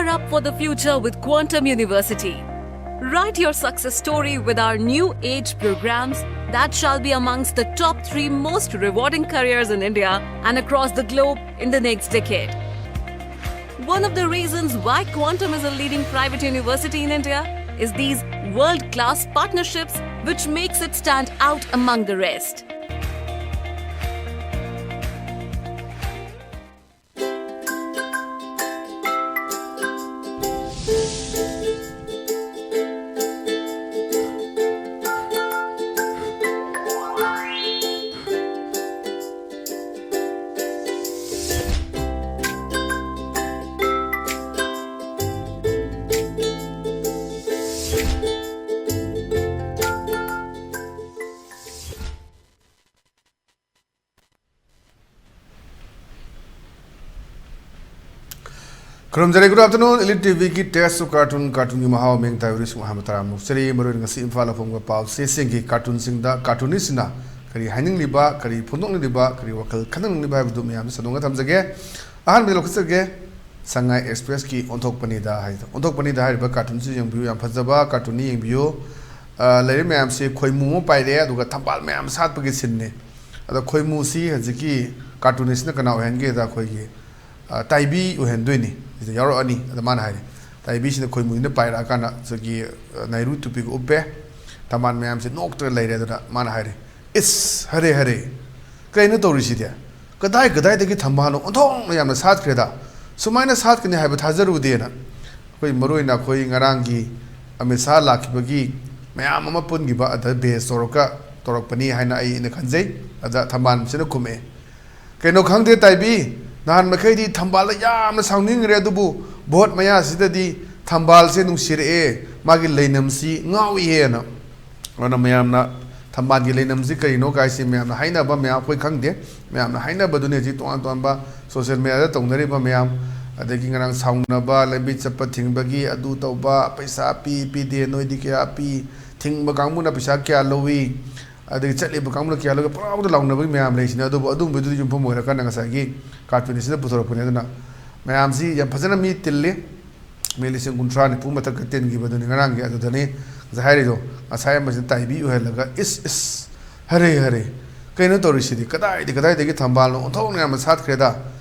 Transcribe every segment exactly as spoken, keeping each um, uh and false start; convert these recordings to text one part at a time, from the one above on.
Up for the future with Quantum University. Write your success story with our new age programs that shall be amongst the top three most rewarding careers in India and across the globe in the next decade. One of the reasons why Quantum is a leading private university in India is these world class partnerships, which makes it stand out among the rest. ꯈꯨꯔꯨꯝꯖꯔꯤ꯫ Good afternoon, Elite T ꯚꯤꯒꯤ Taste of Cartoon, ꯀꯥꯔꯇꯨꯟꯒꯤ ꯃꯍꯥꯎ, ꯃꯤꯡ ꯇꯥꯏ ꯑꯣꯏꯔꯤꯁꯨ ꯑꯍꯥꯟꯕ ꯇꯔꯥꯃꯨꯛ ꯆꯔꯤ꯫ ꯃꯔꯨꯑꯣꯏꯅ ꯉꯁꯤ ꯏꯝꯐꯥꯜ ꯑꯐꯣꯡꯕ ꯄꯥꯎꯆꯦꯁꯤꯡꯒꯤ ꯀꯥꯔꯇꯨꯟꯁꯤꯡꯗ ꯀꯥꯔꯇꯨꯅꯤꯁꯁꯤꯡꯅ ꯀꯔꯤ ꯍꯥꯏꯅꯤꯡꯂꯤꯕ, ꯀꯔꯤ ꯐꯣꯡꯗꯣꯛꯅꯤꯡꯂꯤꯕ, ꯀꯔꯤ ꯋꯥꯈꯜ ꯈꯟꯅꯅꯤꯡꯂꯤꯕ ꯍꯥꯏꯕꯗꯨ ꯃꯌꯥꯝꯗ ꯁꯟꯗꯣꯛꯅ ꯊꯝꯖꯒꯦ꯫ ꯑꯍꯥꯟꯕꯗ ꯂꯧꯈꯠꯆꯒꯦ, ꯁꯉꯥꯏ ꯑꯦꯛꯁꯄ꯭ꯔꯦꯁꯀꯤ ꯑꯣꯟꯊꯣꯛꯄꯅꯤꯗ ꯍꯥꯏꯗꯣ꯫ ꯑꯣꯟꯊꯣꯛꯄꯅꯤꯗ ꯍꯥꯏꯔꯤꯕ ꯀꯥꯔꯇꯨꯟꯁꯤ ꯌꯦꯡꯕꯤꯌꯨ, ꯌꯥꯝ ꯐꯖꯕ ꯀꯥꯔꯇꯨꯟꯅꯤ, ꯌꯦꯡꯕꯤꯌꯨ꯫ ꯑ, ꯂꯩꯔꯤꯕ ꯃꯌꯥꯝꯁꯤ ꯈꯣꯏꯃꯨ ꯑꯃ ꯄꯥꯏꯔꯛꯑꯦ, ꯑꯗꯨꯒ ꯊꯝꯕꯥꯜ ꯃꯌꯥꯝ ꯁꯥꯠꯄꯒꯤ ꯁꯤꯟꯅꯤ꯫ ꯑꯗꯣ ꯈꯣꯏꯃꯨꯁꯤ ꯍꯧꯖꯤꯛꯀꯤ ꯀꯥꯔꯇꯨꯅꯤꯁꯅ ꯀꯅꯥ ꯑꯣꯏꯍꯟꯒꯦꯗ ꯑꯩꯈꯣꯏꯒꯤ ꯑ, ꯇꯥꯏꯕꯤ ꯑꯣꯏꯍꯟꯗꯣꯏꯅꯤ꯫ ꯁꯤꯗ ꯌꯥꯎꯔꯛꯑꯅꯤ꯫ ꯑꯗ ꯃꯥꯅ ꯍꯥꯏꯔꯦ, ꯇꯥꯏꯕꯤꯁꯤꯅ ꯈꯣꯏꯃꯨꯁꯤꯅ ꯄꯥꯏꯔꯛꯑꯀꯥꯟꯗ ꯉꯁꯥꯏꯒꯤ, ꯑ, ꯅꯥꯏꯔꯨ ꯇꯨꯄꯤꯒ ꯎꯞꯄꯦ, ꯊꯝꯕꯥꯜ ꯃꯌꯥꯝꯁꯦ ꯅꯣꯛꯇꯅ ꯂꯩꯔꯦ꯫ ꯑꯗꯨꯅ ꯃꯥꯅ ꯍꯥꯏꯔꯦ, "ꯏꯁ, ꯍꯔꯦ ꯍꯔꯦ, ꯀꯩꯅꯣ ꯇꯧꯔꯤꯁꯤꯗꯤ? ꯀꯗꯥꯏ ꯀꯗꯥꯏꯗꯒꯤ ꯊꯝꯕꯥꯜꯅꯣ ꯑꯣꯟꯊꯣꯛꯅ ꯌꯥꯝꯅ ꯁꯥꯠꯈ꯭ꯔꯦꯗ, ꯁꯨꯃꯥꯏꯅ ꯁꯥꯠꯀꯅꯤ ꯍꯥꯏꯕ ꯊꯥꯖꯔꯨꯗꯦꯅ"꯫ ꯑꯩꯈꯣꯏ ꯃꯔꯨꯑꯣꯏꯅ ꯑꯩꯈꯣꯏ ꯉꯔꯥꯡꯒꯤ ꯑꯃꯤꯠ ꯁꯥꯍ ꯂꯥꯛꯈꯤꯕꯒꯤ ꯃꯌꯥꯝ ꯑꯃ ꯄꯨꯟꯈꯤꯕ ꯑꯗ ꯕꯦꯁ ꯇꯧꯔꯒ ꯇꯧꯔꯛꯄꯅꯤ ꯍꯥꯏꯅ ꯑꯩ, ꯑꯩꯅ ꯈꯟꯖꯩ꯫ ꯑꯗ ꯊꯝꯕꯥꯜꯁꯤꯅ ꯈꯨꯝꯃꯛꯑꯦ, "ꯀꯩꯅꯣ ꯈꯪꯗꯦ ꯇꯥꯏꯕꯤ, ꯅꯍꯥꯟ ꯃꯈꯩꯗꯤ ꯊꯝꯕꯥꯜꯗ ꯌꯥꯝꯅ ꯁꯥꯎꯅꯤꯡꯈ꯭ꯔꯦ, ꯑꯗꯨꯕꯨ ꯚꯣꯠ ꯃꯌꯥꯁꯤꯗꯗꯤ ꯊꯝꯕꯥꯜꯁꯦ ꯅꯨꯡꯁꯤꯔꯛꯑꯦ, ꯃꯥꯒꯤ ꯂꯩꯅꯝꯁꯤ ꯉꯥꯎꯏꯍꯦꯅ"꯫ ꯑꯗꯨꯅ ꯃꯌꯥꯝꯅ ꯊꯝꯕꯥꯜꯒꯤ ꯂꯩꯅꯝꯁꯤ ꯀꯔꯤꯅꯣ ꯀꯥꯏꯁꯤ ꯃꯌꯥꯝꯅ ꯍꯥꯏꯅꯕ, ꯃꯌꯥꯝ ꯑꯩꯈꯣꯏ ꯈꯪꯗꯦ, ꯃꯌꯥꯝꯅ ꯍꯥꯏꯅꯕꯗꯨꯅꯤ ꯍꯧꯖꯤꯛ ꯇꯣꯉꯥꯟ ꯇꯣꯉꯥꯟꯕ ꯁꯣꯁꯤꯌꯦꯜ ꯃꯦꯗꯤꯌꯥꯗ ꯇꯧꯅꯔꯤꯕ ꯃꯌꯥꯝ꯫ ꯑꯗꯒꯤ ꯉꯔꯥꯡ ꯁꯥꯎꯅꯕ, ꯂꯝꯕꯤ ꯆꯠꯄ ꯊꯤꯡꯕꯒꯤ, ꯑꯗꯨ ꯇꯧꯕ, ꯄꯩꯁꯥ ꯄꯤ ꯄꯤꯗꯦ, ꯅꯣꯏꯗꯤ ꯀꯌꯥ ꯄꯤ, ꯊꯤꯡꯕ ꯀꯥꯡꯕꯨꯅ ꯄꯩꯁꯥ ꯀꯌꯥ ꯂꯧꯏ, ꯑꯗꯒꯤ ꯆꯠꯂꯤꯕ ꯀꯥꯡꯕꯨꯅ ꯀꯌꯥ ꯂꯧꯏ, ꯄꯪꯂꯥꯎꯗ ꯂꯥꯎꯅꯕꯒꯤ ꯃꯌꯥꯝ ꯂꯩꯁꯤꯅꯤ꯫ ꯑꯗꯨꯕꯨ ꯑꯗꯨꯝꯕꯗꯨꯗꯤ ꯌꯨꯝꯐꯝ ꯑꯣꯏꯔꯀꯥꯟꯗ ꯉꯁꯥꯏꯒꯤ ꯀꯥꯔꯇꯨꯅꯤꯁꯅ ꯄꯨꯊꯣꯔꯛꯄꯅꯤ꯫ ꯑꯗꯨꯅ ꯃꯌꯥꯝꯁꯤ ꯌꯥꯝ ꯐꯖꯅ ꯃꯤ ꯇꯤꯜꯂꯤ꯫ ꯃꯤ ꯂꯤꯁꯤꯡ ꯀꯨꯟꯊ꯭ꯔꯥ ꯅꯤꯐꯨ ꯃꯊꯛꯇ ꯇꯤꯟꯈꯤꯕꯗꯨꯅꯤ ꯉꯔꯥꯡꯒꯤ꯫ ꯑꯗꯨꯗꯅꯤ ꯉꯁꯥꯏ ꯍꯥꯏꯔꯤꯗꯣ, ꯉꯁꯥꯏ ꯑꯃꯁꯤꯅ ꯇꯥꯏꯕꯤ ꯑꯣꯏꯍꯜꯂꯒ, "ꯏꯁ, ꯏꯁ, ꯍꯔꯦ, ꯍꯔꯦ, ꯀꯩꯅꯣ ꯇꯧꯔꯤꯁꯤꯗꯤ? ꯀꯗꯥꯏꯗꯤ, ꯀꯗꯥꯏꯗꯒꯤ ꯊꯝꯕꯥꯜꯅ ꯑꯣꯟꯊꯣꯛꯅ ꯌꯥꯝꯅ ꯁꯥꯠꯈ꯭ꯔꯦꯗ,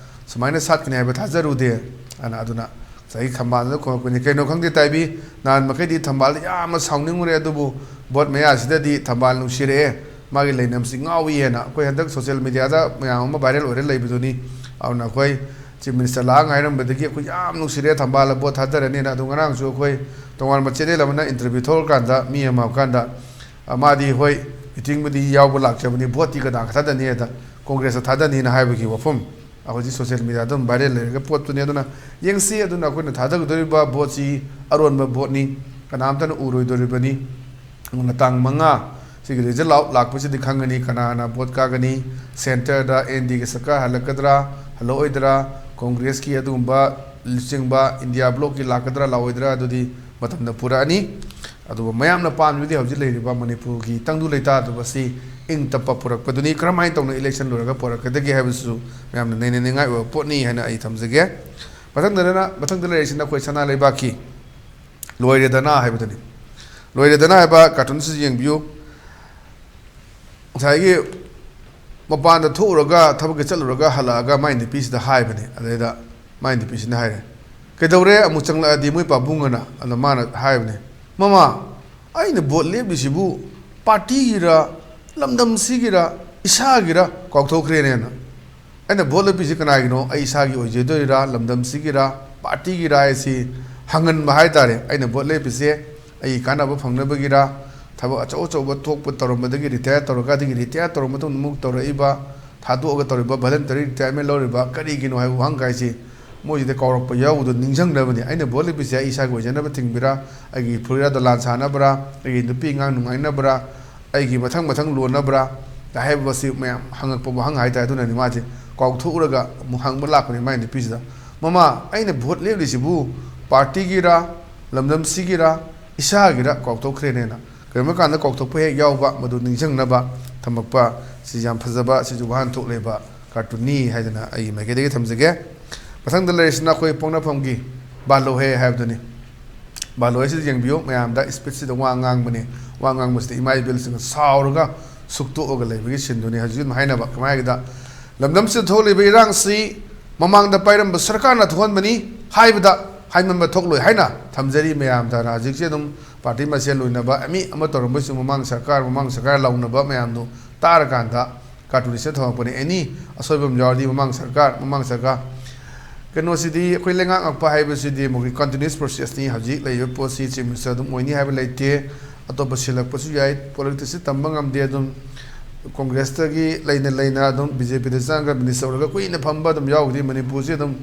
ꯁꯨꯃꯥꯏꯅ ꯁꯥꯠꯀꯅꯤ ꯍꯥꯏꯕ ꯊꯥꯖꯔꯨꯗꯦ" ꯑꯅ꯫ ꯑꯗꯨꯅ ꯉꯁꯥꯏꯒꯤ ꯊꯝꯕꯥꯜꯗꯨꯗ ꯈꯣꯡꯉꯛꯄꯅꯤ꯫ ꯀꯩꯅꯣ ꯈꯪꯗꯦ, ꯇꯥꯏꯕꯤ, ꯅꯍꯥꯟ ꯃꯈꯩꯗꯤ ꯊꯝꯕꯥꯜꯗ ꯌꯥꯝꯅ ꯁꯥꯎꯅꯤꯡꯉꯨꯔꯦ, ꯑꯗꯨꯕꯨ ꯚꯣꯠ ꯃꯌꯥꯁꯤꯗꯗꯤ ꯊꯝꯕꯥꯜ ꯅꯨꯡꯁꯤꯔꯛꯑꯦ, ꯃꯥꯒꯤ ꯂꯩꯅꯝꯁꯤ ꯉꯥꯎꯏ ꯍꯥꯏꯅ꯫ ꯑꯩꯈꯣꯏ ꯍꯟꯗꯛ ꯁꯣꯁꯤꯌꯦꯜ ꯃꯤꯗꯤꯌꯥꯗ ꯃꯌꯥꯝ ꯑꯃ ꯚꯥꯏꯔꯦꯜ ꯑꯣꯏꯔ ꯂꯩꯕꯗꯨꯅꯤ꯫ ꯑꯗꯨꯅ ꯑꯩꯈꯣꯏ ꯆꯤꯐ ꯃꯤꯅꯤꯁꯇꯔ ꯂꯥꯛꯑ ꯉꯥꯏꯔꯝꯕꯗꯒꯤ ꯑꯩꯈꯣꯏ ꯌꯥꯝ ꯅꯨꯡꯁꯤꯔꯦ, ꯊꯝꯕꯥꯜꯗ ꯚꯣꯠ ꯊꯥꯗꯔꯅꯤꯅ꯫ ꯑꯗꯨ ꯉꯔꯥꯡꯁꯨ ꯑꯩꯈꯣꯏ ꯇꯣꯉꯥꯟꯕ ꯆꯦꯅꯦꯜ ꯑꯃꯅ ꯏꯟꯇꯔꯚ꯭ꯌꯨ ꯊꯣꯛꯂꯀꯥꯟꯗ ꯃꯤ ꯑꯃ ꯍꯪꯉꯀꯥꯟꯗ, ꯑ, ꯃꯥꯗꯤ ꯍꯣꯏ, ꯃꯤꯇꯤꯡꯕꯨꯗꯤ ꯌꯥꯎꯕ ꯂꯥꯛꯆꯕꯅꯤ, ꯚꯣꯠꯇꯤ ꯀꯅꯥ ꯊꯥꯗꯅꯤ ꯍꯥꯏꯗ, "ꯀꯣꯡꯒ꯭ꯔꯦꯁꯇ ꯊꯥꯗꯅꯤꯅ" ꯍꯥꯏꯕꯒꯤ ꯋꯥꯐꯝ ꯍꯧꯖꯤꯛ ꯁꯣꯁꯤꯌꯦꯜ ꯃꯤꯗꯤꯌꯥꯗ ꯑꯗꯨꯝ ꯚꯥꯏꯔꯦꯜ ꯂꯩꯔꯒ ꯄꯣꯠꯇꯨꯅꯤ꯫ ꯑꯗꯨꯅ ꯌꯦꯡꯁꯤ, ꯑꯗꯨꯅ ꯑꯩꯈꯣꯏꯅ ꯊꯥꯗꯒꯗꯧꯔꯤꯕ ꯚꯣꯠꯁꯤ ꯑꯔꯣꯟꯕ ꯚꯣꯠꯅꯤ, ꯀꯅꯥꯝꯇꯅ ꯎꯔꯣꯏꯗꯧꯔꯤꯕꯅꯤ꯫ ꯑꯗꯨꯅ ꯇꯥꯡ ꯃꯉꯥ ꯁꯤꯒꯤ ꯔꯤꯖꯜ ꯑꯥꯎꯠ ꯂꯥꯛꯄꯁꯤꯗꯤ ꯈꯪꯒꯅꯤ, ꯀꯅꯥꯅ ꯚꯣꯠ ꯀꯥꯒꯅꯤ, ꯁꯦꯟꯇꯔꯗ ꯑꯦꯟ ꯗꯤꯒꯤ ꯁꯔꯀꯥꯔ ꯍꯜꯂꯛꯀꯗ꯭ꯔꯥ, ꯍꯜꯂꯛꯑꯣꯏꯗ꯭ꯔꯥ, ꯀꯣꯡꯒ꯭ꯔꯦꯁꯀꯤ ꯑꯗꯨꯒꯨꯝꯕ ꯂꯨꯆꯤꯡꯕ, ꯏꯟꯗꯤꯌꯥ ꯕ꯭ꯂꯣꯛꯀꯤ ꯂꯥꯛꯀꯗ꯭ꯔꯥ, ꯂꯥꯛꯑꯣꯏꯗ꯭ꯔꯥ, ꯑꯗꯨꯗꯤ ꯃꯇꯝꯅ ꯄꯨꯔꯛꯑꯅꯤ꯫ ꯑꯗꯨꯕꯨ ꯃꯌꯥꯝꯅ ꯄꯥꯝꯃꯤꯕꯗꯤ ꯍꯧꯖꯤꯛ ꯂꯩꯔꯤꯕ ꯃꯅꯤꯄꯨꯔꯒꯤ ꯇꯪꯗꯨ ꯂꯩꯇꯥꯗꯕ ꯑꯁꯤ ꯏꯪ ꯇꯞꯄ ꯄꯨꯔꯛꯄꯗꯨꯅꯤ꯫ ꯀꯔꯝꯍꯥꯏꯅ ꯇꯧꯅ ꯏꯂꯦꯛꯁꯟ ꯂꯣꯏꯔꯒ ꯄꯨꯔꯛꯀꯗꯒꯦ ꯍꯥꯏꯕꯁꯤꯁꯨ ꯃꯌꯥꯝꯅ ꯅꯩꯅꯅꯤꯡꯉꯥꯏ ꯑꯣꯏꯕ ꯄꯣꯠꯅꯤ ꯍꯥꯏꯅ ꯑꯩ ꯊꯝꯖꯒꯦ꯫ ꯃꯊꯪꯗꯅ, ꯃꯊꯪꯗ ꯂꯩꯔꯤꯁꯤꯅ ꯑꯩꯈꯣꯏ ꯁꯅꯥ ꯂꯩꯕꯥꯛꯀꯤ "ꯂꯣꯏꯔꯦꯗꯅ" ꯍꯥꯏꯕꯗꯨꯅꯤ꯫ "ꯂꯣꯏꯔꯦꯗꯅ" ꯍꯥꯏꯕ ꯀꯥꯔꯇꯨꯟꯁꯤ ꯌꯦꯡꯕꯤꯌꯨ꯫ ꯉꯁꯥꯏꯒꯤ ꯃꯄꯥꯟꯗ ꯊꯣꯛꯎꯔꯒ, ꯊꯕꯛꯀꯤ ꯆꯠꯂꯨꯔꯒ ꯍꯜꯂꯛꯑꯒ ꯃꯥꯏ ꯅꯨꯄꯤꯁꯤꯗ ꯍꯥꯏꯕꯅꯦ꯫ ꯑꯗꯩꯗ ꯃꯥꯏ ꯅꯨꯄꯤꯁꯤꯅ ꯍꯥꯏꯔꯦ, "ꯀꯩꯗꯧꯔꯦ? ꯑꯃꯨꯛ ꯆꯪꯂꯛꯑꯗꯤ ꯃꯣꯏ ꯄꯥꯕꯨꯡ?" ꯑꯅ꯫ ꯑꯗ ꯃꯥꯅ ꯍꯥꯏꯕꯅꯦ, "ꯃꯃꯥ, ꯑꯩꯅ ꯚꯣꯠ ꯂꯦꯞꯂꯤꯁꯤꯕꯨ ꯄꯥꯔꯇꯤꯒꯤꯔ, ꯂꯝꯗꯝꯁꯤꯒꯤꯔ, ꯏꯁꯥꯒꯤꯔ ꯀꯥꯎꯊꯣꯛꯈ꯭ꯔꯦꯅꯦꯅ꯫ ꯑꯩꯅ ꯚꯣꯠ ꯂꯦꯞꯄꯤꯁꯤ ꯀꯅꯥꯒꯤꯅꯣ? ꯑꯩ ꯏꯁꯥꯒꯤ ꯑꯣꯏꯖꯗꯣꯏꯔꯥ, ꯂꯝꯗꯝꯁꯤꯒꯤꯔ, ꯄꯥꯔꯇꯤꯒꯤꯔ ꯍꯥꯏꯁꯤ ꯍꯪꯍꯟꯕ ꯍꯥꯏ ꯇꯥꯔꯦ꯫ ꯑꯩꯅ ꯚꯣꯠ ꯂꯦꯞꯄꯤꯁꯦ ꯑꯩꯒꯤ ꯀꯥꯟꯅꯕ ꯐꯪꯅꯕꯒꯤꯔ, ꯊꯕꯛ ꯑꯆꯧ ꯑꯆꯧꯕ ꯊꯣꯛꯄ ꯇꯧꯔꯝꯕꯗꯒꯤ ꯔꯤꯇꯥꯌꯔ ꯇꯧꯔꯒ, ꯑꯗꯒꯤ ꯔꯤꯇꯥꯌꯔ ꯇꯧꯔꯕ ꯃꯇꯨꯡꯗ ꯑꯃꯨꯛ ꯇꯧꯔꯛꯏꯕ, ꯊꯥꯗꯣꯛꯑꯒ ꯇꯧꯔꯤꯕ, ꯚꯣꯂꯟꯇꯔꯤ ꯔꯤꯇꯥꯌꯔꯃꯦꯟ ꯂꯧꯔꯤꯕ ꯀꯔꯤꯒꯤꯅꯣ ꯍꯥꯏꯕ ꯋꯥꯍꯪ ꯀꯥꯏꯁꯤ ꯃꯣꯏꯁꯤꯗ ꯀꯥꯎꯔꯛꯄ ꯌꯥꯎꯕꯗꯣ ꯅꯤꯡꯁꯤꯡꯅꯕꯅꯤ꯫ ꯑꯩꯅ ꯚꯣꯠ ꯂꯦꯞꯄꯤꯁꯦ ꯑꯩ ꯏꯁꯥꯒꯤ ꯑꯣꯏꯖꯅꯕ ꯊꯤꯡꯕꯤꯔꯥ, ꯑꯩꯒꯤ ꯐꯨꯔꯤꯔꯥ ꯗꯣꯂꯥꯟ ꯁꯥꯟꯅꯕ꯭ꯔꯥ, ꯑꯩꯒꯤ ꯅꯨꯄꯤ ꯑꯉꯥꯡ ꯅꯨꯡꯉꯥꯏꯅꯕ꯭ꯔꯥ, ꯑꯩꯒꯤ ꯃꯊꯪ ꯃꯊꯪ ꯂꯣꯟꯅꯕ꯭ꯔꯥ ꯍꯥꯏꯕꯁꯤ ꯃꯌꯥꯝ ꯍꯪꯉꯛꯄ ꯋꯥꯍꯪ ꯍꯥꯏ ꯇꯥꯔꯦ꯫ ꯑꯗꯨꯅꯅꯤ ꯃꯥꯁꯦ ꯀꯥꯎꯊꯣꯛꯎꯔꯒ ꯑꯃꯨꯛ ꯍꯪꯕ ꯂꯥꯛꯄꯅꯤ ꯃꯥꯏ ꯅꯨꯄꯤꯁꯤꯗ, "ꯃꯃꯥ, ꯑꯩꯅ ꯚꯣꯠ ꯂꯦꯞꯂꯤꯁꯤꯕꯨ ꯄꯥꯔꯇꯤꯒꯤꯔꯥ, ꯂꯝꯗꯝꯁꯤꯒꯤꯔꯥ, ꯏꯁꯥꯒꯤꯔ ꯀꯥꯎꯊꯣꯛꯈ꯭ꯔꯦꯅꯦꯅ"꯫ ꯀꯔꯤꯒꯨꯝꯕ ꯀꯥꯟꯗ ꯀꯥꯎꯊꯣꯛꯄ ꯍꯦꯛ ꯌꯥꯎꯕ, ꯃꯗꯨ ꯅꯤꯡꯁꯤꯡꯅꯕ ꯊꯝꯃꯛꯄ, ꯁꯤ ꯌꯥꯝ ꯐꯖꯕ, ꯁꯤꯁꯨ ꯋꯥꯍꯟꯊꯣꯛ ꯂꯩꯕ ꯀꯥꯔꯇꯨꯟꯅꯤ ꯍꯥꯏꯗꯅ ꯑꯩꯒꯤ ꯃꯥꯏꯀꯩꯗꯒꯤ ꯊꯝꯖꯒꯦ꯫ ꯃꯊꯪꯗ ꯂꯩꯔꯤꯁꯤꯅ ꯑꯩꯈꯣꯏ ꯄꯣꯛꯅꯐꯝꯒꯤ ꯕꯥꯂꯣꯍꯦ ꯍꯥꯏꯕꯗꯨꯅꯤ꯫ ꯕꯥꯂꯣꯍꯦꯁꯤꯗ ꯌꯦꯡꯕꯤꯌꯨ, ꯃꯌꯥꯝꯗ ꯁ꯭ꯄꯤꯠꯁꯤꯗ ꯋꯥ ꯉꯥꯡꯕꯅꯤ꯫ ꯋꯥ ꯉꯥꯡꯕꯁꯤꯗ ꯏꯃꯥ ꯏꯕꯦꯜꯁꯤꯡꯅ ꯁꯥꯎꯔꯒ ꯁꯨꯛꯇꯣꯛꯑꯒ ꯂꯩꯕꯒꯤ ꯁꯤꯟꯗꯨꯅꯤ꯫ ꯍꯧꯖꯤꯛ ꯑꯗꯨꯝ ꯍꯥꯏꯅꯕ ꯀꯃꯥꯏꯅ ꯍꯥꯏꯒꯦꯗ, "ꯂꯝꯗꯝꯁꯤꯗ ꯊꯣꯛꯂꯤꯕ ꯏꯔꯥꯡꯁꯤ ꯃꯃꯥꯡꯗ ꯄꯥꯏꯔꯝꯕ ꯁꯔꯀꯥꯔꯅ ꯊꯣꯛꯍꯟꯕꯅꯤ ꯍꯥꯏꯕꯗ ꯍꯥꯏꯃꯟꯕ ꯊꯣꯛꯂꯣꯏ ꯍꯥꯏꯅ ꯊꯝꯖꯔꯤ ꯃꯌꯥꯝꯗ"ꯅ ꯍꯧꯖꯤꯛꯁꯦ ꯑꯗꯨꯝ ꯄꯥꯔꯇꯤ ꯃꯁꯦꯜ ꯂꯣꯏꯅꯕ, ꯃꯤ ꯑꯃ ꯇꯧꯔꯝꯕꯁꯨ ꯃꯃꯥꯡ ꯁꯔꯀꯥꯔ, ꯃꯃꯥꯡ ꯁꯔꯀꯥꯔ ꯂꯥꯎꯅꯕ ꯃꯌꯥꯝꯗꯨ ꯇꯥꯔꯀꯥꯟꯗ ꯀꯥꯔꯇꯨꯟꯁꯤꯗ ꯊꯝꯃꯛꯄꯅꯤ꯫ ꯑꯦꯅꯤ ꯑꯁꯣꯏꯕ ꯑꯃ ꯌꯥꯎꯔꯗꯤ ꯃꯃꯥꯡ ꯁꯔꯀꯥꯔ, ꯃꯃꯥꯡ ꯁꯔꯀꯥꯔ꯫ ꯀꯩꯅꯣꯁꯤꯗꯤ ꯑꯩꯈꯣꯏ ꯂꯩꯉꯥꯛ ꯉꯥꯛꯄ ꯍꯥꯏꯕꯁꯤꯗꯤ ꯑꯃꯨꯛꯀꯤ continuous processꯅꯤ꯫ ꯍꯧꯖꯤꯛ ꯂꯩꯔꯤꯕ ꯄꯣꯠꯁꯤ Chief Minister ꯑꯗꯨꯝ ꯑꯣꯏꯅꯤ ꯍꯥꯏꯕ ꯂꯩꯇꯦ, ꯑꯇꯣꯞꯄ ꯁꯤꯜꯂꯛꯄꯁꯨ ꯌꯥꯏ꯫ Politicsꯁꯤ ꯇꯝꯕ ꯉꯝꯗꯦ꯫ ꯑꯗꯨꯝ ꯀꯣꯡꯒ꯭ꯔꯦꯁꯇꯒꯤ ꯂꯩꯅ ꯂꯩꯅ ꯑꯗꯨꯝ BJPꯗ ꯆꯪꯉꯒ minister ꯑꯣꯏꯔꯒ ꯀꯨꯏꯅ ꯐꯝꯕ ꯑꯗꯨꯝ ꯌꯥꯎꯈꯤ꯫ ꯃꯅꯤꯄꯨꯔꯁꯤ ꯑꯗꯨꯝ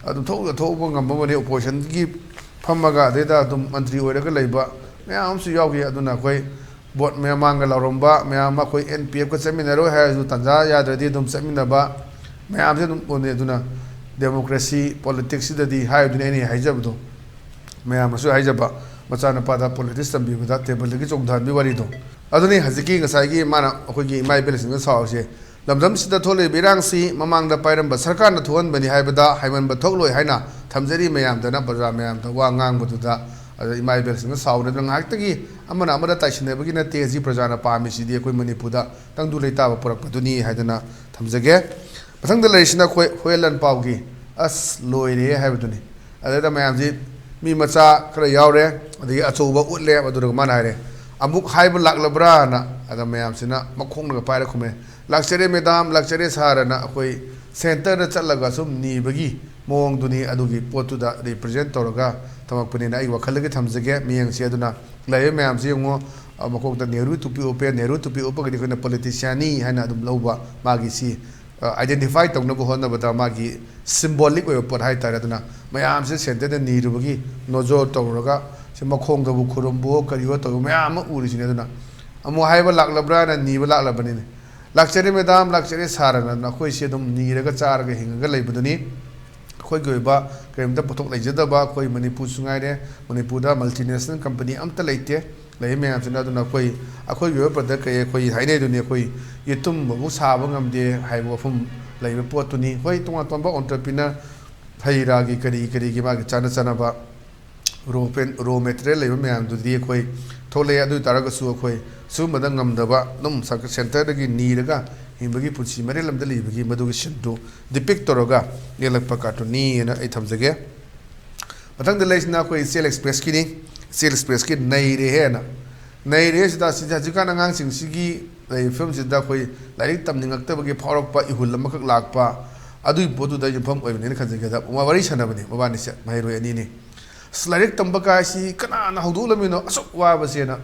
ꯑꯗꯨꯝ ꯊꯣꯛ ꯊꯣꯛꯄ ꯉꯝꯕ ꯉꯝꯅꯤ꯫ Oppositionꯒꯤ ꯐꯝꯃꯒ ꯑꯗꯩꯗ ꯑꯗꯨꯝ ꯃꯟꯇ꯭ꯔꯤ ꯑꯣꯏꯔꯒ ꯂꯩꯕ ꯃꯌꯥꯝ ꯑꯃꯁꯨ ꯌꯥꯎꯈꯤ꯫ ꯑꯗꯨꯅ ꯑꯩꯈꯣꯏ ꯚꯣꯠ ꯃꯃꯥꯡꯒ ꯂꯥꯎꯔꯝꯕ ꯃꯌꯥꯝ ꯑꯃ ꯑꯩꯈꯣꯏ NPFꯀ ꯆꯠꯃꯤꯟꯅꯔꯣꯏ ꯍꯥꯏꯔꯁꯨ ꯇꯥꯟꯖꯥ ꯌꯥꯗ꯭ꯔꯗꯤ ꯑꯗꯨꯝ ꯆꯠꯃꯤꯟꯅꯕ ꯃꯌꯥꯝꯁꯦ ꯑꯗꯨꯝ ꯎꯅꯩ꯫ ꯑꯗꯨꯅ democracy politicsꯁꯤꯗꯗꯤ ꯍꯥꯏꯕꯗꯨꯅꯤ ꯑꯩꯅ ꯍꯥꯏꯖꯕꯗꯣ꯫ ꯃꯌꯥꯝꯅꯁꯨ ꯍꯥꯏꯖꯕ, ꯃꯆꯥꯅꯨꯄꯥꯗ politics ꯇꯝꯕꯤꯕꯗ tableꯗꯒꯤ ꯆꯣꯡꯊꯍꯟꯕꯤ ꯋꯥꯔꯤꯗꯣ꯫ ꯑꯗꯨꯅꯤ ꯍꯧꯖꯤꯛꯀꯤ ꯉꯁꯥꯏꯒꯤ ꯃꯥꯅ ꯑꯩꯈꯣꯏꯒꯤ ꯏꯃꯥ ꯏꯕꯦꯜꯁꯤꯡꯅ ꯁꯥꯎꯔꯤꯁꯦ꯫ "ꯂꯝꯗꯝꯁꯤꯗ ꯊꯣꯛꯂꯤꯕ ꯏꯔꯥꯡꯁꯤ ꯃꯃꯥꯡꯗ ꯄꯥꯏꯔꯝꯕ ꯁꯔꯀꯥꯔꯅ ꯊꯣꯛꯍꯟꯕꯅꯤ ꯍꯥꯏꯕꯗ ꯍꯥꯏꯃꯟꯕ ꯊꯣꯛꯂꯣꯏ" ꯍꯥꯏꯅ ꯊꯝꯖꯔꯤ ꯃꯌꯥꯝꯗꯅ ꯄ꯭ꯔꯖꯥ ꯃꯌꯥꯝꯗ ꯋꯥ ꯉꯥꯡꯕꯗꯨꯗ꯫ ꯑꯗ ꯏꯃꯥ ꯏꯕꯦꯜꯁꯤꯡꯅ ꯁꯥꯎꯔꯗꯅ ꯉꯥꯏꯍꯥꯛꯇꯒꯤ ꯑꯃꯅ ꯑꯃꯗ ꯇꯥꯏꯁꯤꯟꯅꯕꯒꯤ ꯅꯠꯇꯦ꯫ ꯍꯧꯖꯤꯛ ꯄ꯭ꯔꯖꯥꯅ ꯄꯥꯝꯃꯤꯁꯤꯗꯤ ꯑꯩꯈꯣꯏ ꯃꯅꯤꯄꯨꯔꯗ ꯇꯪꯗꯨ ꯂꯩꯇꯥꯕ ꯄꯨꯔꯛꯄꯗꯨꯅꯤ ꯍꯥꯏꯗꯅ ꯊꯝꯖꯒꯦ꯫ ꯃꯊꯪꯗ ꯂꯩꯔꯤꯁꯤꯅ ꯑꯩꯈꯣꯏ ꯍꯨꯌꯦꯟ ꯂꯥꯟꯄꯥꯎꯒꯤ "ꯑꯁ ꯂꯣꯏꯔꯦ" ꯍꯥꯏꯕꯗꯨꯅꯤ꯫ ꯑꯗꯨꯗ ꯃꯌꯥꯝꯁꯤ ꯃꯤ ꯃꯆꯥ ꯈꯔ ꯌꯥꯎꯔꯦ, ꯑꯗꯒꯤ ꯑꯆꯧꯕ ꯎꯠꯂꯦ꯫ ꯑꯗꯨꯒ ꯃꯥꯅ ꯍꯥꯏꯔꯦ, "ꯑꯃꯨꯛ ꯍꯥꯏꯕ ꯂꯥꯛꯂꯕ꯭ꯔꯥꯅ?" ꯑꯗ ꯃꯌꯥꯝꯁꯤꯅ ꯃꯈꯣꯡꯅꯒ ꯄꯥꯏꯔ ꯈꯨꯝꯃꯦ, "ꯂꯥꯛꯆꯔꯦ ꯃꯦꯗꯥꯝ, ꯂꯥꯛꯆꯔꯦ ꯁꯥꯔꯅ" ꯑꯩꯈꯣꯏ centreꯗ ꯆꯠꯂꯒ ꯁꯨꯝ ꯅꯤꯕꯒꯤ ꯃꯑꯣꯡꯗꯨꯅꯤ꯫ ꯑꯗꯨꯒꯤ ꯄꯣꯠꯇꯨꯗ represent ꯇꯧꯔꯒ ꯊꯝꯃꯛꯄꯅꯤꯅ ꯑꯩꯒꯤ ꯋꯥꯈꯜꯗꯒꯤ ꯊꯝꯖꯒꯦ ꯃꯤꯠꯌꯦꯡꯁꯤ꯫ ꯑꯗꯨꯅ ꯂꯩꯔꯤꯕ ꯃꯌꯥꯝꯁꯤ ꯌꯦꯡꯉꯣ, ꯑ, ꯃꯀꯣꯛꯇ ꯅꯦꯍꯔꯨ ꯇꯨꯄꯤ ꯎꯞꯄꯦ, ꯅꯦꯍꯔꯨ ꯇꯨꯄꯤ ꯎꯞꯄꯒꯗꯤ ꯑꯩꯈꯣꯏꯅ politicianꯅꯤ ꯍꯥꯏꯅ ꯑꯗꯨꯝ ꯂꯧꯕ, ꯃꯥꯒꯤ ꯁꯤ, ꯑ, identify ꯇꯧꯅꯕ ꯍꯣꯠꯅꯕꯗ ꯃꯥꯒꯤ symbolic ꯑꯣꯏꯕ ꯄꯣꯠ ꯍꯥꯏꯇꯥꯔꯦ꯫ ꯑꯗꯨꯅ ꯃꯌꯥꯝꯁꯦ centreꯗ ꯅꯤꯔꯨꯕꯒꯤ ꯅꯣꯖꯣ ꯇꯧꯔꯒ ꯁꯤ ꯃꯈꯣꯡꯗꯕꯨ ꯈꯨꯔꯨꯝꯕꯣ ꯀꯔꯤꯑꯣ ꯇꯧꯕ ꯃꯌꯥꯝ ꯑꯃ ꯎꯔꯤꯁꯤꯅꯦ꯫ ꯑꯗꯨꯅ ꯑꯃꯨꯛ ꯍꯥꯏꯕ ꯂꯥꯛꯂꯕ꯭ꯔꯥꯅ ꯅꯤꯕ ꯂꯥꯛꯂꯕꯅꯤꯅꯦ꯫ "ꯂꯥꯛꯆꯔꯦ ꯃꯦꯗꯥꯝ, ꯂꯥꯛꯆꯔꯦ ꯁꯥꯔꯅ" ꯑꯩꯈꯣꯏꯁꯦ ꯑꯗꯨꯝ ꯅꯤꯔꯒ ꯆꯥꯔꯒ ꯍꯤꯡꯉꯒ ꯂꯩꯕꯗꯨꯅꯤ꯫ ꯑꯩꯈꯣꯏꯒꯤ ꯑꯣꯏꯕ ꯀꯔꯤꯝꯇ ꯄꯣꯠꯊꯣꯛ ꯂꯩꯖꯗꯕ ꯑꯩꯈꯣꯏ ꯃꯅꯤꯄꯨꯔꯁꯨ ꯉꯥꯏꯔꯦ, ꯃꯅꯤꯄꯨꯔꯗ multinational company ꯑꯝꯇ ꯂꯩꯇꯦ꯫ ꯂꯩꯔꯤ ꯃꯌꯥꯝꯁꯤꯅ ꯑꯗꯨꯅ ꯑꯩꯈꯣꯏ, ꯑꯩꯈꯣꯏꯒꯤ ꯑꯣꯏꯕ product ꯀꯩ ꯑꯩꯈꯣꯏ ꯍꯥꯏꯅꯩꯗꯨꯅꯤ, ꯑꯩꯈꯣꯏ ꯌꯦꯇꯨꯝꯕꯕꯨ ꯁꯥꯕ ꯉꯝꯗꯦ ꯍꯥꯏꯕ ꯋꯥꯐꯝ ꯂꯩꯕ ꯄꯣꯠꯇꯨꯅꯤ꯫ ꯍꯣꯏ, ꯇꯣꯉꯥꯟ ꯇꯣꯉꯥꯟꯕ entrepreneur ꯍꯩ ꯔꯥꯒꯤ ꯀꯔꯤ ꯀꯔꯤꯒꯤ ꯃꯥꯒꯤ ꯆꯥꯅ ꯆꯥꯅꯕ ꯔꯣ ꯔꯣ ꯃꯦꯇꯔꯤꯌꯦꯜ ꯂꯩꯕ ꯃꯌꯥꯝꯗꯨꯗꯤ ꯑꯩꯈꯣꯏ ꯊꯣꯛꯂꯛꯑꯦ꯫ ꯑꯗꯨ ꯑꯣꯏ ꯇꯥꯔꯒꯁꯨ ꯑꯩꯈꯣꯏ ꯁꯤꯒꯨꯝꯕꯗ ꯉꯝꯗꯕ ꯑꯗꯨꯝ ꯁꯦꯟꯇꯔꯗꯒꯤ ꯅꯤꯔꯒ ꯍꯤꯡꯕꯒꯤ ꯄꯨꯟꯁꯤ ꯃꯔꯦꯜ ꯑꯃꯗ ꯂꯩꯕꯒꯤ ꯃꯗꯨꯒꯤ ꯁꯤꯟꯗꯨ ꯗꯤꯄꯤꯛ ꯇꯧꯔꯒ ꯌꯦꯛꯂꯛꯄ ꯀꯥꯔꯇꯨꯟꯅꯤ ꯍꯥꯏꯅ ꯑꯩ ꯊꯝꯖꯒꯦ꯫ ꯃꯊꯪꯗ ꯂꯩꯔꯤꯁꯤꯅ ꯑꯩꯈꯣꯏ ꯏꯆꯦꯜ ꯑꯦꯛꯁꯄ꯭ꯔꯦꯁꯀꯤꯅꯤ꯫ ꯏꯆꯦꯜ ꯑꯦꯛꯁꯄ꯭ꯔꯦꯁꯀꯤ ꯅꯩꯔꯦꯍꯦꯅ꯫ ꯅꯩꯔꯦꯁꯤꯗ ꯁꯤꯗ ꯍꯧꯖꯤꯛꯀꯥꯟ ꯑꯉꯥꯡꯁꯤꯡꯁꯤꯒꯤ ꯂꯩꯔꯤꯕ ꯐꯤꯕꯝꯁꯤꯗ ꯑꯩꯈꯣꯏ ꯂꯥꯏꯔꯤꯛ ꯇꯝꯅꯤꯡꯉꯛꯇꯕꯒꯤ ꯐꯥꯎꯔꯛꯄ ꯏꯍꯨꯜ ꯑꯃꯈꯛ ꯂꯥꯛꯄ, ꯑꯗꯨꯒꯤ ꯄꯣꯠꯇꯨꯗ ꯌꯨꯝꯐꯝ ꯑꯣꯏꯕꯅꯦꯅ ꯈꯟꯖꯒꯦꯗ ꯋꯥꯔꯤ ꯁꯥꯟꯅꯕꯅꯦ ꯃꯕꯥꯅꯤꯁꯦ, ꯃꯍꯩꯔꯣꯏ ꯑꯅꯤꯅꯤ꯫ "ꯑꯁ, ꯂꯥꯏꯔꯤꯛ ꯇꯝꯕ ꯀꯥꯏꯁꯤ ꯀꯅꯥꯅ ꯍꯧꯗꯣꯛꯂꯝꯃꯤꯅꯣ? ꯑꯁꯨꯛ ꯋꯥꯕꯁꯦꯅ꯫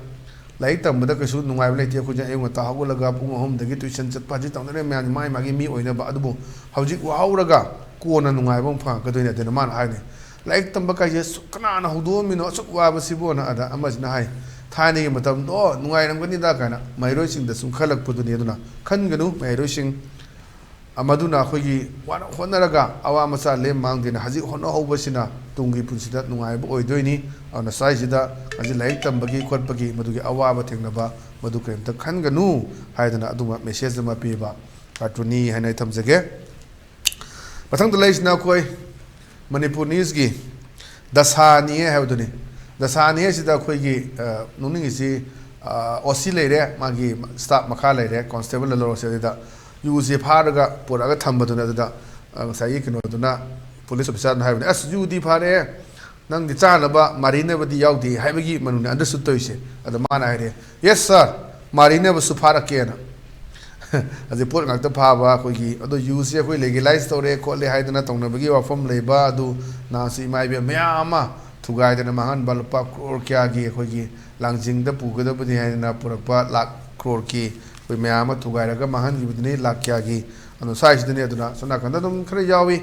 ꯂꯥꯏꯔꯤꯛ ꯇꯝꯕꯗ ꯀꯩꯁꯨ ꯅꯨꯡꯉꯥꯏꯕ ꯂꯩꯇꯦ꯫ ꯑꯩꯈꯣꯏꯁꯦ ꯑꯌꯨꯛ ꯉꯟꯇꯥ ꯍꯧꯒꯠꯂꯒ ꯄꯨꯡ ꯑꯍꯨꯝꯗꯒꯤ ꯇꯨꯏꯁꯟ ꯆꯠꯄ ꯍꯧꯖꯤꯛ ꯇꯧꯅꯔꯦ ꯃꯌꯥꯝꯁꯦ, ꯃꯥꯒꯤ ꯃꯥꯒꯤ ꯃꯤ ꯑꯣꯏꯅꯕ꯫ ꯑꯗꯨꯕꯨ ꯍꯧꯖꯤꯛ ꯋꯥꯍꯧꯔꯒ ꯀꯣꯟꯅ ꯅꯨꯡꯉꯥꯏꯕ ꯑꯃ ꯐꯪꯉꯛꯀꯗꯣꯏꯅꯦ"꯫ ꯑꯗꯨꯅ ꯃꯥꯅ ꯍꯥꯏꯅꯤ, "ꯂꯥꯏꯔꯤꯛ ꯇꯝꯕ ꯀꯥꯏꯁꯦ ꯑꯁꯨꯛ ꯀꯅꯥꯅ ꯍꯧꯗꯣꯛꯑꯝꯃꯤꯅꯣ ꯑꯁꯨꯛ ꯋꯥꯕꯁꯤꯕꯣꯅ?" ꯑꯗ ꯑꯃꯁꯤꯅ ꯍꯥꯏ, "ꯊꯥꯏꯅꯒꯤ ꯃꯇꯝꯗꯣ ꯅꯨꯡꯉꯥꯏꯔꯝꯒꯅꯤꯗ" ꯀꯥꯏꯅ ꯃꯍꯩꯔꯣꯏꯁꯤꯡꯗ ꯁꯨꯝ ꯈꯜꯂꯛꯄꯗꯨꯅꯤ꯫ ꯑꯗꯨꯅ ꯈꯟꯒꯅꯨ ꯃꯍꯩꯔꯣꯏꯁꯤꯡ, ꯃꯗꯨꯅ ꯑꯩꯈꯣꯏꯒꯤ ꯋꯥꯅ ꯍꯣꯠꯅꯔꯒ ꯑꯋꯥ ꯃꯆꯥ ꯂꯦꯝ ꯃꯥꯡꯗꯦꯅ ꯍꯧꯖꯤꯛ ꯍꯣꯠꯅꯍꯧꯕꯁꯤꯅ ꯇꯨꯡꯒꯤ ꯄꯨꯟꯁꯤꯗ ꯅꯨꯡꯉꯥꯏꯕ ꯑꯣꯏꯗꯣꯏꯅꯤ꯫ ꯑꯗꯨꯅ ꯁ꯭ꯋꯥꯏꯁꯤꯗ ꯍꯧꯖꯤꯛ ꯂꯥꯏꯔꯤꯛ ꯇꯝꯕꯒꯤ ꯈꯣꯠꯄꯒꯤ ꯃꯗꯨꯒꯤ ꯑꯋꯥꯕ ꯊꯦꯡꯅꯕ ꯃꯗꯨ ꯀꯔꯤꯝꯇ ꯈꯟꯒꯅꯨ ꯍꯥꯏꯗꯅ ꯑꯗꯨꯝꯕ ꯃꯦꯁꯦꯖ ꯑꯃ ꯄꯤꯕ ꯀꯥꯔꯇꯨꯟꯅꯤ ꯍꯥꯏꯅ ꯑꯩ ꯊꯝꯖꯒꯦ꯫ ꯃꯊꯪꯗ ꯂꯩꯔꯤꯁꯤꯅ ꯑꯩꯈꯣꯏ ꯃꯅꯤꯄꯨꯔ ꯅ꯭ꯌꯨꯁꯀꯤ ꯗꯁꯥꯅꯤ ꯍꯥꯏꯕꯗꯨꯅꯤ꯫ ꯗꯁꯥꯅꯤ ꯍꯥꯏꯁꯤꯗ ꯑꯩꯈꯣꯏꯒꯤ, ꯑ, ꯅꯣꯛꯅꯤꯡꯉꯤꯁꯤ, ꯑ, ꯑꯣ ꯁꯤ ꯂꯩꯔꯦ, ꯃꯥꯒꯤ ꯁ꯭ꯇꯥꯐ ꯃꯈꯥ ꯂꯩꯔꯦ, ꯀꯣꯟꯁꯇꯦꯕꯜꯗ ꯂꯧꯔꯁꯦ꯫ ꯑꯗꯨꯗ ꯌꯨꯁꯦ ꯐꯥꯔꯒ ꯄꯨꯔꯛꯑꯒ ꯊꯝꯕꯗꯨꯅ ꯑꯗꯨꯗ, ꯑ, ꯉꯁꯥꯏꯒꯤ ꯀꯩꯅꯣꯗꯨꯅ, ꯄꯨꯂꯤꯁ ꯑꯣꯐꯤꯁꯥꯔꯅ ꯍꯥꯏꯕꯅꯤ, "ꯑꯁ, ꯌꯨꯗꯤ ꯐꯥꯔꯦ, ꯅꯪꯗꯤ ꯆꯥꯅꯕ ꯃꯥꯔꯤꯅꯕꯗꯤ ꯌꯥꯎꯗꯦ" ꯍꯥꯏꯕꯒꯤ ꯃꯅꯨꯡꯗ ꯑꯟꯗꯔꯁꯇꯨꯠ ꯇꯧꯔꯤꯁꯦ꯫ ꯑꯗ ꯃꯥꯅ ꯍꯥꯏꯔꯦ, "ꯌꯦꯁ ꯁꯥꯔ, ꯃꯥꯔꯤꯅꯕꯁꯨ ꯐꯥꯔꯛꯀꯦꯅ"꯫ ꯑꯗꯩ ꯄꯣꯠ ꯉꯥꯛꯇ ꯐꯥꯕ ꯑꯩꯈꯣꯏꯒꯤ, ꯑꯗꯣ ꯌꯨꯁꯦ ꯑꯩꯈꯣꯏ ꯂꯤꯒꯦꯂꯥꯏꯁ ꯇꯧꯔꯦ ꯈꯣꯠꯂꯦ ꯍꯥꯏꯗꯅ ꯇꯧꯅꯕꯒꯤ ꯋꯥꯐꯝ ꯂꯩꯕ ꯑꯗꯨ ꯅꯍꯥꯟꯁꯨ ꯏꯃꯥ ꯏꯕꯦꯟ ꯃꯌꯥꯝ ꯑꯃ ꯊꯨꯒꯥꯏꯗꯅ ꯃꯥꯡꯍꯟꯕ ꯂꯨꯄꯥ ꯀ꯭ꯔꯣꯔ ꯀꯌꯥꯒꯤ ꯑꯩꯈꯣꯏꯒꯤ ꯂꯥꯡꯖꯤꯡꯗ ꯄꯨꯒꯗꯕꯅꯤ ꯍꯥꯏꯗꯅ ꯄꯨꯔꯛꯄ ꯂꯥꯛ ꯀ꯭ꯔꯣꯔꯒꯤ ꯑꯩꯈꯣꯏ ꯃꯌꯥꯝ ꯑꯃ ꯊꯨꯒꯥꯏꯔꯒ ꯃꯥꯡꯍꯟꯈꯤꯕꯗꯨꯅꯤ, ꯂꯥꯛ ꯀꯌꯥꯒꯤ꯫ ꯑꯗꯣ ꯁ꯭ꯋꯥꯏꯁꯤꯗꯅꯦ꯫ ꯑꯗꯨꯅ ꯁꯣꯝ ꯅꯥꯀꯟꯗ ꯑꯗꯨꯝ ꯈꯔ ꯌꯥꯎꯏ꯫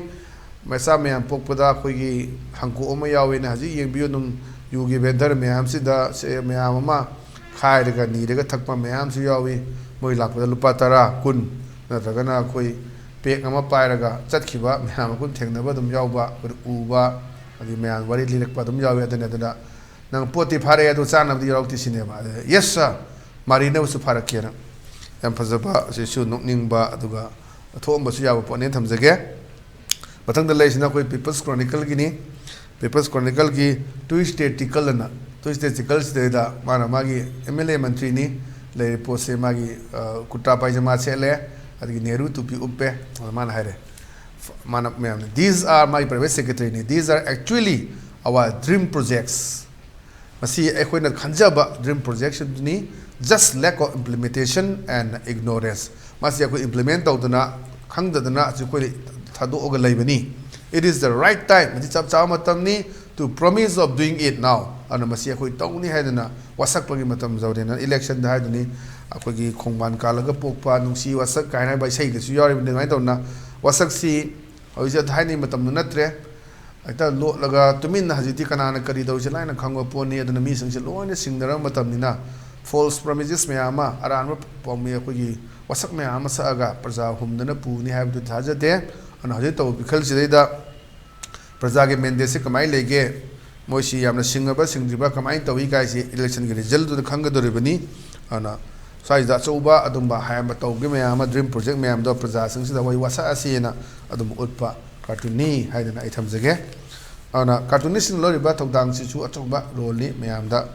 ꯃꯆꯥ ꯃꯌꯥꯝ ꯄꯣꯛꯄꯗ ꯑꯩꯈꯣꯏꯒꯤ ꯍꯪꯀꯣꯛ ꯑꯃ ꯌꯥꯎꯋꯦꯅ ꯍꯧꯖꯤꯛ ꯌꯦꯡꯕꯤꯌꯨ ꯑꯗꯨꯝ, ꯌꯨꯒꯤ ꯚꯦꯟꯗꯔ ꯃꯌꯥꯝꯁꯤꯗ ꯁꯦ ꯃꯌꯥꯝ ꯑꯃ ꯈꯥꯏꯔꯒ ꯅꯤꯔꯒ ꯊꯛꯄ ꯃꯌꯥꯝꯁꯨ ꯌꯥꯎꯏ꯫ ꯃꯣꯏ ꯂꯥꯛꯄꯗ ꯂꯨꯄꯥ ꯇꯔꯥ, ꯀꯨꯟ ꯅꯠꯇ꯭ꯔꯒꯅ ꯑꯩꯈꯣꯏ ꯄꯦꯛ ꯑꯃ ꯄꯥꯏꯔꯒ ꯆꯠꯈꯤꯕ ꯃꯌꯥꯝ ꯑꯩꯈꯣꯏ ꯊꯦꯡꯅꯕ ꯑꯗꯨꯝ ꯌꯥꯎꯕ, ꯑꯩꯈꯣꯏ ꯎꯕ, ꯑꯗꯒꯤ ꯃꯌꯥꯝ ꯋꯥꯔꯤ ꯂꯤꯔꯛꯄ ꯑꯗꯨꯝ ꯌꯥꯎꯏ꯫ ꯑꯗꯨꯅ, ꯑꯗꯨꯅ ꯅꯪ ꯄꯣꯠꯇꯤ ꯐꯥꯔꯛꯑꯦ ꯑꯗꯨ ꯆꯥꯅꯕꯗꯤ ꯌꯥꯎꯔꯛꯇꯦ ꯁꯤꯅꯦꯕ꯫ ꯑꯗꯨꯗ, "ꯌꯦꯁ ꯁꯥꯔ, ꯃꯥꯔꯤꯅꯕꯁꯨ ꯐꯥꯔꯛꯀꯦꯅ"꯫ ꯌꯥꯝ ꯐꯖꯕ, ꯑꯁꯤꯁꯨ ꯅꯣꯛꯅꯤꯡꯕ ꯑꯗꯨꯒ ꯊꯣꯛꯑꯝꯕꯁꯨ ꯌꯥꯕ ꯄꯣꯠꯅꯦꯅ ꯊꯝꯖꯒꯦ꯫ ꯃꯊꯪꯗ ꯂꯩꯔꯤꯁꯤꯅ ꯑꯩꯈꯣꯏ People's Chronicleꯒꯤꯅꯤ꯫ People's Chronicleꯒꯤ Tuesday Tickle ꯑꯅ, Tuesday Tickle ꯁꯤꯗꯩꯗ ꯃꯥꯅ ꯃꯥꯒꯤ M L A ꯃꯟꯇ꯭ꯔꯤꯅꯤ ꯂꯩꯔꯤꯕ ꯄꯣꯠꯁꯦ, ꯃꯥꯒꯤ ꯀꯨꯔꯇꯥ ꯄꯥꯏꯖꯃꯥ ꯁꯦꯠꯂꯦ, ꯑꯗꯒꯤ ꯅꯦꯍꯔꯨ ꯇꯨꯄꯤ ꯎꯞꯄꯦ꯫ ꯑꯗ ꯃꯥꯅ ꯍꯥꯏꯔꯦ, ꯃꯥꯅ ꯃꯌꯥꯝꯅ, "These are," ꯃꯥꯒꯤ private secretaryꯅꯤ, "These are actually our dream projects." ꯃꯁꯤ ꯑꯩꯈꯣꯏꯅ ꯈꯟꯖꯕ dream projectꯁꯤꯡꯗꯨꯅꯤ꯫ Just lack of implementation and ignorance. ꯃꯁꯤ ꯑꯩꯈꯣꯏ implement ꯇꯧꯗꯅ, ꯈꯪꯗꯗꯅ ꯑꯁꯤ ꯑꯩꯈꯣꯏ ꯊꯥꯗꯣꯛꯑꯒ ꯂꯩꯕꯅꯤ꯫ It is the right time. ꯃꯁꯤ ꯆꯞ ꯆꯥꯕ ꯃꯇꯝꯅꯤ, to promise of doing it now. ꯑꯗꯨꯅ ꯃꯁꯤ ꯑꯩꯈꯣꯏ ꯇꯧꯅꯤ ꯍꯥꯏꯗꯅ ꯋꯥꯁꯛꯄꯒꯤ ꯃꯇꯝ ꯌꯧꯔꯦꯅ electionꯗ ꯍꯥꯏꯗꯨꯅꯤ꯫ ꯑꯩꯈꯣꯏꯒꯤ ꯈꯣꯡꯕꯥꯟ ꯀꯥꯜꯂꯒ ꯄꯣꯛꯄ ꯅꯨꯡꯁꯤ ꯋꯥꯁꯛ ꯀꯥꯏꯅ ꯍꯥꯏꯕ ꯏꯁꯩꯗꯁꯨ ꯌꯥꯎꯔꯤꯕꯅꯤ꯫ ꯑꯗꯨꯃꯥꯏꯅ ꯇꯧꯗꯅ ꯋꯥꯁꯛꯁꯤ ꯍꯧꯖꯤꯛꯁꯦ ꯊꯥꯏꯅꯒꯤ ꯃꯇꯝꯗꯨ ꯅꯠꯇ꯭ꯔꯦ꯫ ꯍꯦꯛꯇ ꯂꯣꯠꯂꯒ ꯇꯨꯃꯤꯟꯅ ꯍꯧꯖꯤꯛꯇꯤ ꯀꯅꯥꯅ ꯀꯔꯤ ꯇꯧꯔꯤꯁꯦ ꯂꯥꯏꯅ ꯈꯪꯕ ꯄꯣꯠꯅꯤ꯫ ꯑꯗꯨꯅ ꯃꯤꯁꯤꯡꯁꯦ ꯂꯣꯏꯅ ꯁꯤꯡꯅꯔꯕ ꯃꯇꯝꯅꯤꯅ false promises ꯃꯌꯥꯝ ꯑꯃ, ꯑꯔꯥꯟꯕ ꯄꯥꯎꯃꯤ, ꯑꯩꯈꯣꯏꯒꯤ ꯋꯥꯁꯛ ꯃꯌꯥꯝ ꯑꯃ ꯁꯛꯑꯒ ꯄ꯭ꯔꯖꯥ ꯍꯨꯝꯗꯅ ꯄꯨꯅꯤ ꯍꯥꯏꯕꯗꯨ ꯊꯥꯖꯗꯦ꯫ ꯑꯗꯨꯅ ꯍꯧꯖꯤꯛ ꯇꯧꯕ ꯄꯤꯈꯜꯁꯤꯗꯩꯗ ꯄ꯭ꯔꯖꯥꯒꯤ mandateꯁꯦ ꯀꯃꯥꯏꯅ ꯂꯩꯒꯦ, ꯃꯣꯏꯁꯤ ꯌꯥꯝꯅ ꯁꯤꯡꯉꯕ ꯁꯤꯡꯗ꯭ꯔꯤꯕ ꯀꯃꯥꯏꯅ ꯇꯧꯏ ꯀꯥꯏꯁꯤ electionꯒꯤ resultꯗꯨꯅ ꯈꯪꯒꯗꯧꯔꯤꯕꯅꯤ꯫ ꯑꯗꯨꯅ ꯁ꯭ꯋꯥꯏꯁꯤꯗ ꯑꯆꯧꯕ ꯑꯗꯨꯝꯕ ꯍꯥꯏꯔꯝꯕ ꯇꯧꯒꯦ ꯃꯌꯥꯝ ꯑꯃ, dream project ꯃꯌꯥꯝꯗꯣ ꯄ꯭ꯔꯖꯥꯁꯤꯡꯁꯤꯗ ꯑꯩꯈꯣꯏ ꯋꯥꯁꯛ ꯑꯁꯤꯅ ꯑꯗꯨꯝ ꯎꯠꯄ cartoonꯅꯤ ꯍꯥꯏꯗꯅ ꯑꯩ ꯊꯝꯖꯒꯦ꯫ ꯑꯗꯨꯅ cartoonistꯁꯤꯡꯅ ꯂꯧꯔꯤꯕ ꯊꯧꯗꯥꯡꯁꯤꯁꯨ ꯑꯆꯧꯕ roleꯅꯤ, ꯃꯌꯥꯝꯗ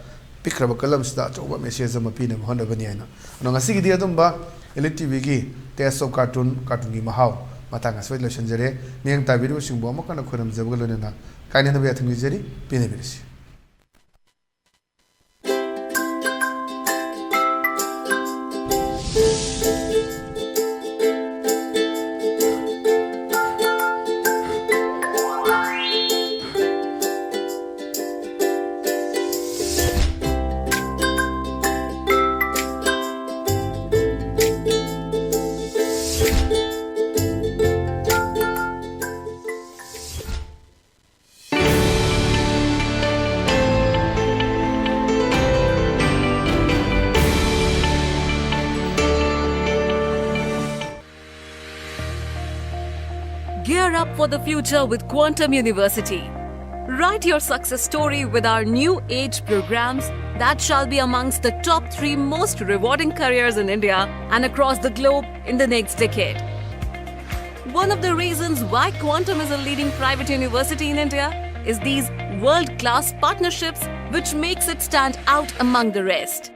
ꯄꯤꯛꯈ꯭ꯔꯕ ꯀꯂꯝꯁꯤꯗ ꯑꯆꯧꯕ message ꯑꯃ ꯄꯤꯅꯕ ꯍꯣꯠꯅꯕꯅꯤ ꯍꯥꯏꯅ꯫ ꯑꯗꯣ ꯉꯁꯤꯒꯤꯗꯤ ꯑꯗꯨꯝꯕ Elite TVꯒꯤ Taste of Cartoon, cartoonꯒꯤ ꯃꯍꯥꯎ ꯃꯇꯥꯡ ꯑꯁꯤꯗ ꯂꯣꯏꯁꯤꯟꯖꯔꯦ꯫ ꯃꯤꯠꯌꯦꯡ ꯇꯥꯕꯤꯔꯤꯕꯁꯤꯡꯕꯨ ꯑꯃꯨꯛ ꯍꯟꯅ ꯈꯣꯏꯔꯝꯖꯕꯒ ꯂꯣꯏꯅꯅ ꯀꯥꯏꯅꯗꯕ ꯌꯥꯊꯪ ꯅꯤꯖꯔꯤ, ꯄꯦꯟꯅꯕꯤꯔꯁꯤ꯫ Gear up for the future with Quantum University. Write your success story with our new age programs that shall be amongst the top three most rewarding careers in India and across the globe in the next decade. One of the reasons why Quantum is a leading private university in India is these world-class partnerships, which makes it stand out among the rest.